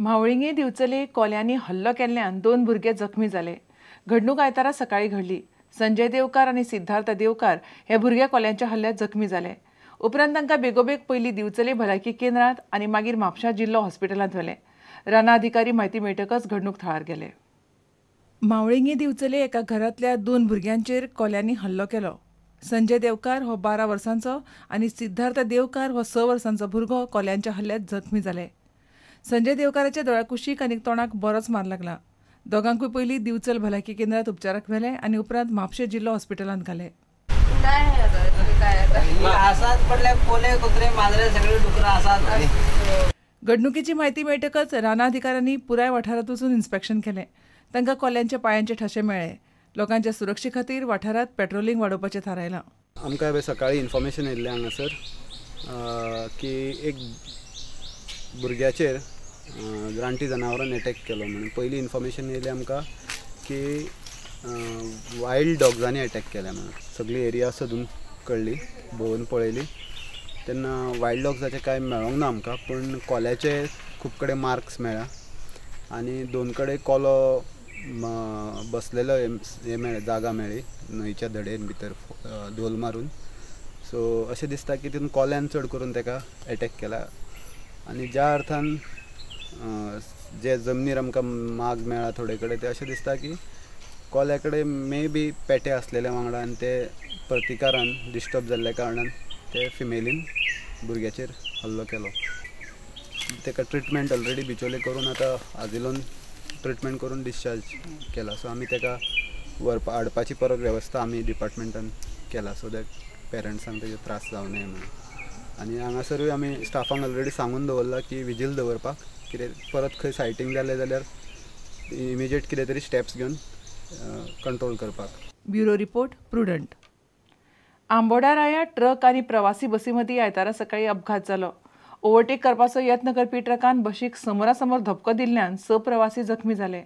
म्हावळिंगे दिवचले कोल्यांनी हल्लो केल्ल्यान 2 भुरगे जखमी जाले. घडणूक आयतारा सकाळी घडली. संजय देवकार आनी सिद्धार्थ देवकार हे भुरगे कोल्यांच्या हल्ल्यात जखमी जाले. उपरांत तांकां बेगोबेग पयलीं दिवचले भलायकी केंद्रांत आनी मागीर म्हापशा जिल्लो हॉस्पिटलांत व्हेले. राना अधिकारी म्हायती मेळटकच घडणूक थळार गेले. म्हावळिंगे दिवचले एका घरांतल्या 2 भुरग्यांचेर कोल्यांनी हल्लो केलो. संजय देवकार हो 12 वर्सांचो आनी सिद्धार्थ देवकार हो 6 वर्सांचो भुरगो कोल्यांच्या हल्ल्यात जखमी जाले. संजय देवकाराच्या दोळ्याकुशीक आनी तोंडाक बरोच मार लागला. दोगांकूय पयलीं दिवचल भलायकी केंद्रांत उपचाराक व्हेले आनी उपरांत म्हापशें जिल्लो हॉस्पिटलांत घाले. घडणुकेची म्हायती मेळटकच राना अधिकाऱ्यांनी पुराय वाठारांत वचून इन्स्पेक्शन केलें. तांकां कोल्यांच्या पांयांचे ठशे मेळ्ळे. लोकांच्या सुरक्षे खातीर वाठारांत पेट्रोलिंग वाडोवपाचें थारायलां. आमकां सकाळीं इन्फॉर्मेशन येयल्लें हांगासर की एक भुरग्याचेर रानटी जनावरान एटॅक केलो म्हणून. पयलीं इन्फॉर्मेशन येयलें आमकां की वायल्ड डॉग्सांनी एटॅक केल्या म्हणून. सगळी एरिया सोदून कळ्ळी, भोंवून पळयली तेन्ना वायल्ड डॉग्साचें कांय मेळोंक ना आमकां, पूण कोल्याचे खूब कडेन मार्क्स मेळ्ळा आनी 2 कडेन कोलो बसलेलो हें मेळ्ळें, जागा मेळ्ळी न्हंयच्या धडेन भितर धोल मारून. सो अशें दिसता की तितून कोल्यान चड करून ताका एटॅक केला. आनी ज्या अर्थान जे जमनीर आमकां माग मेळ्ळा थोडे कडेन, ते अशें दिसता की कोल्या कडेन मे बी पेटे आसलेले वांगडा आनी ते प्रतिकारान डिस्टर्ब जाल्ल्या कारणान ते फिमेलीन भुरग्याचेर हल्लो केलो. ताका ट्रिटमेंट ऑलरेडी बिचोले करून आतां आजिलोन ट्रिटमेंट करून डिस्चार्ज केला. सो आमी ताका व्हरपा हाडपाची परत वेवस्था आमी डिपार्टमेंटान केला, सो that पेरंट्सांक तेजे त्रास जावं नये म्हणून. आनी हांगासरूय आमी स्टाफांक ऑलरेडी सांगून दवरलां की विजील दवरपाक, कितें परत खंय सायटींग जालें जाल्यार इमिजिएट कितें तरी स्टेप्स घेवन कंट्रोल करपाक. Bureau report, Prudent. Amboda Raya truck आनी प्रवासी बसी मदीं आयतारा सकाळीं अपघात जालो. ओव्हरटेक करपाचो यत्न करपी ट्रकान बशीक समोरासमोर धपको दिल्ल्यान 6 प्रवासी जखमी जाले.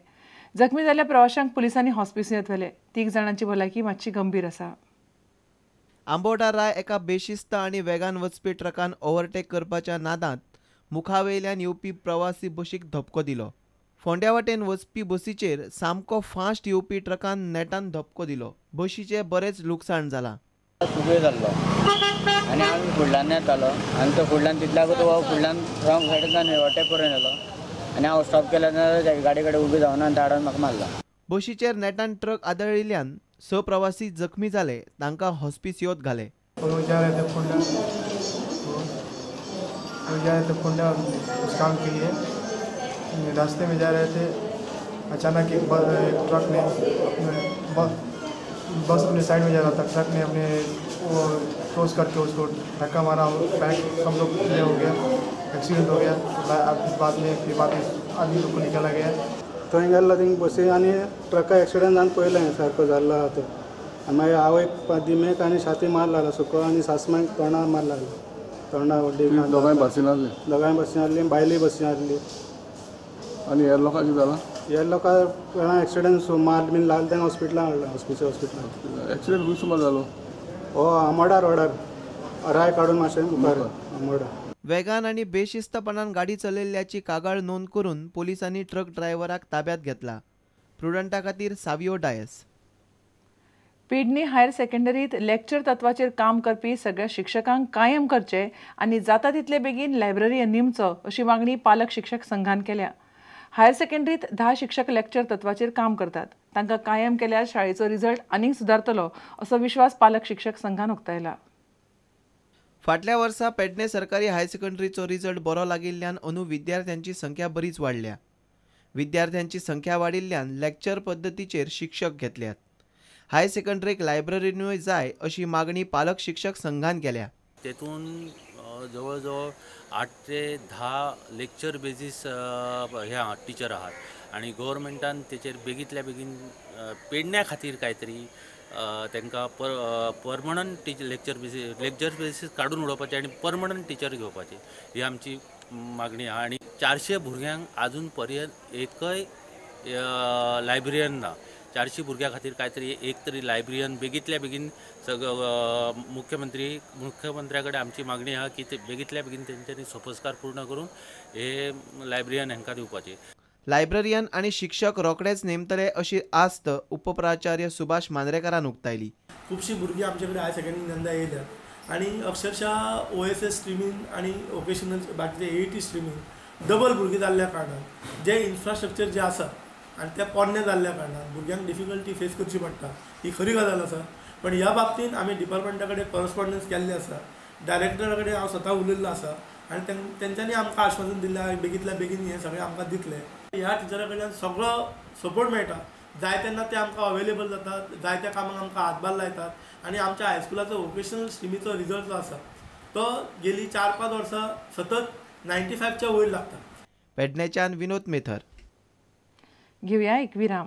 जखमी जाल्ल्या प्रवाशांक पुलिसांनी हॉस्पिसियांत व्हेले. 3 जाणांची भलायकी मातशी गंभीर आसा. आंबोडा राय एका बेशिस्त आनी वेगान वचपी ट्रकान ओव्हरटेक करपाच्या नादांत मुखावयल्यान येवपी प्रवासी बशीक धपको दिलो. फोंड्या वाटेन वचपी बसीचेर सामको फास्ट येवपी ट्रकान नेटान धपको दिलो. बशीचें बरेंच लुकसाण जालां. उबे जाल्लो आनी आमी फुडल्यान येतालो आनी तो फुडल्यान तितल्याकूच हो फुडल्यान रॉंग सायडीन ओवरटेक करून येयलो आनी हांव स्टॉप केल्या जाल्यार गाडी कडेन उबी जावन आनी ताडान म्हाका मारलो. बशीचेर नेटान ट्रक आदळिल्ल्यान 6 प्रवासी जखमी जाले. तांकां हॉस्पिसियोत घाले. काम के लिए रास्ते में जा रहे थे, अचानक एक ट्रक ने अपने बस अपने साइड में जा रहा था, ट्रक ने अपने वो क्रॉस करके उसको धक्का मारा और बैक हम लोग ये हो गया, एक्सीडेंट हो गया. बाद में फिर बाद में आदमी लोग को निकाला गया. थंय गेल्लो थिंग बसी आनी ट्रका एक्सिडंट जावन पळयलें सारको जाल्लो आहा तो. आनी मागीर आवयक दिमेक आनी छाती मार लागला सुको आनी सासमाक तोंडार मार लागलो. तोंडा व्हडली दोगांय बसीन आसली, दोगांय बसीन आसली, बायलूय बसीन आसली. आनी ह्या लोकांक कितें जालां? ह्या लोकांक वेळार एक्सिडंट मार बीन लागलो तांकां हॉस्पिटलान हाडला. हॉस्पिटलान एक्सिडंट खंय सुमार जालो? हो आमोडा रोडार, राय काडून मातशें मुखार आमोडा. वेगान आनी बेशिस्तपणान गाडी चलयल्ल्याची कागाळ नोंद करून पोलिसांनी ट्रक ड्रायव्हराक ताब्यात घेतला. प्रुडंटा खातीर सावियो डायस. पेडणे हायर सेकंडरीत लेक्चर तत्वाचेर काम करपी सगळ्या शिक्षकांक कायम करचे आनी जाता तितले बेगीन लायब्ररी नेमचो अशी मागणी पालक शिक्षक संघान केल्या. हायर सेकंडरीत 10 शिक्षक लेक्चर तत्वाचेर काम करतात. तांकां कायम केल्यार शाळेचो रिजल्ट आनीक सुदारतलो असो विश्वास पालक शिक्षक संघान उक्तायला. फाटल्या वर्सा पेडणे सरकारी हायर सेकंडरीचो रिजल्ट बरो लागिल्ल्यान अंदू विद्यार्थ्यांची संख्या बरीच वाडल्या. विद्यार्थ्यांची संख्या वाडिल्ल्यान लेक्चर पद्दतीचेर शिक्षक घेतल्यात. हायर सेकंडरीक लायब्ररीनूय जाय अशी मागणी पालक शिक्षक संघान केल्या. तेतून जवळ जवळ 8 ते 10 लेक्चर बेजीस हे टिचर आहात आनी गव्हर्मेंटान तेचेर बेगींतल्या बेगीन पेडण्या खातीर कांय तरी तांकां परमनंट टिचर लेक्चर बेजीस काडून उडोवपाचें आनी परमनंट टिचर घेवपाची ही आमची मागणी आहा. आनी 400 भुरग्यांक आजून पर्यंत एकय लायब्ररीयन ना. 400 भुरग्यां खातीर काय तरी एक तरी लायब्ररीयन बेगींतल्या बेगीन मुख्यमंत्र्या कडेन आमची मागणी आहा की ते बेगींतल्या बेगीन तेंच्यांनी सोपस्कार पूर्ण करून हे लायब्ररीयन हांकां दिवपाचे. लायब्ररियन आनी शिक्षक रोखडेच नेमतले अशी आस्त उपप्राचार्य सुभाष मांद्रेकारान उक्तायली. खुबशीं भुरगीं आमचे कडेन हायर सेकंडरी जेन्ना येयल्यात आनी अक्षरशः OSS स्ट्रिमीन आनी वोकेशनल बाकीचे AET स्ट्रिमीन डबल भुरगीं जाल्ल्या कारणान जें इन्फ्रास्ट्रक्चर जें आसा आनी तें पोरणें जाल्ल्या कारणान भुरग्यांक डिफिकल्टी फेस करची पडटा, ही खरी गजाल आसा. पण ह्या बाबतींत आमी डिपार्टमेंटा कडेन कॉरस्पॉन्डन्स केल्लें आसा, डायरेक्टरा कडेन हांव स्वता उलयल्लो आसा आनी तेंच्यांनी आमकां आश्वासन दिल्लें आहा बेगींतल्या बेगीन हें सगळें आमकां दितलें. ह्या टिचरा कडल्यान सगळो सपोर्ट मेळटा, जाय तेन्ना ते आमकां अवेलेबल जातात, जाय त्या कामाक आमकां हातभार लायतात आनी आमच्या हायस्कुलाचो वोकेशनल स्ट्रिमीचो रिजल्ट जो आसा तो गेली 4-5 वर्सां सतत 95च्या वयर लागता. पेडणेच्यान विनोद मेथर. घेवया एक विराम.